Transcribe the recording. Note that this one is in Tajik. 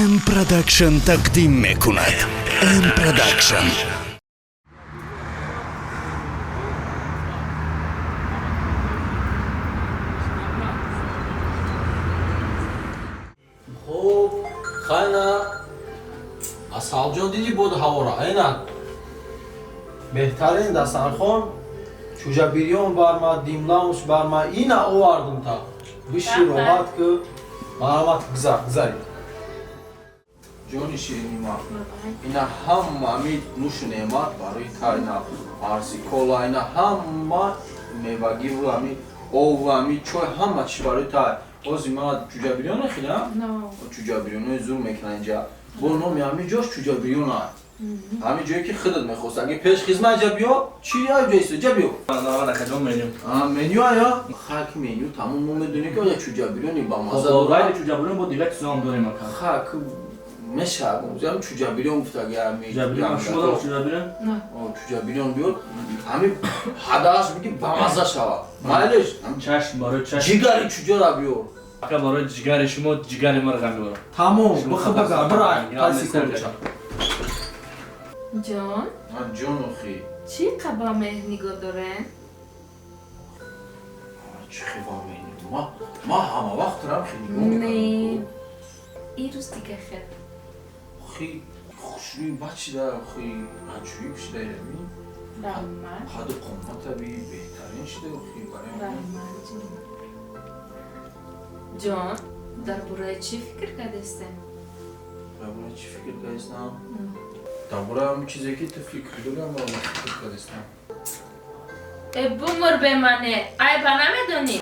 М Продакшн тақдим мекунад. М Продакшн. Хуб, хайна, Асалҷон, диди боду ҳавора, айна беҳтарин дастархон, чӯҷа бирён барма, димлаунш барма, ина овардум, та биши, роҳат ки, марҳамат, гузар, гузаред, ҷони ширинима. Ина ҳама ами нӯшу неъмат барои та, ина арси кола, ина ҳама мевагиву ами ову ами чой, ҳама чиз барои та. Ози ма чӯҷа бирён нахӯрам, чӯҷа бирёнои зур мекунан инҷа, бо номи ҳами ҷош чӯҷа бирён, ҳами ҷое ки худат мехост. Аги пеш хизмат ҷа биё, чи ҷоист, ҷа биё. Меню. Меню ая хак, меню тамом, мо медонем ки оя чӯҷа бирёни бамаза. Дорад. Чӯҷа бирён бо дигар чизо ҳам дорем, ака. Хак мешавад, ҳам чӯҷа бирён гуфтаги ами. Чӯҷа бирён шумо доред, чӯҷа бирён? Чӯҷа бирён биёр, ҳами ҳадааш биги бамаза шавад, майлеш. Чашм, барои чашм. Ҷигари чӯҷара биёр. Ака, барои ҷигари шумо ҷигари мирға меорам. Тамом, бихи, бага бира қайси корча. Ҷон. Ҷон, охи. Чӣ қаба меҳр нигоҳ дорен? Чӣ хеба меҳр? Ма ҳама вақт рам хе нигоҳ. Не, ин рӯз дига хел. Охи, хушрӯи бад шида, охи, аҷоиб шида ами. Раҳмат. Қаду қомата би беҳтарин шида, охи, барои. Раҳмат, ҷон. Ҷон, дар бораи чӣ фикр кардастем? Дар бораи чӣ фикр кардастам? Дар бораи ҳамин чизе ки ту фикр дорам, ман фикр кардастам. Э, бумур бемане, айба намедонӣ.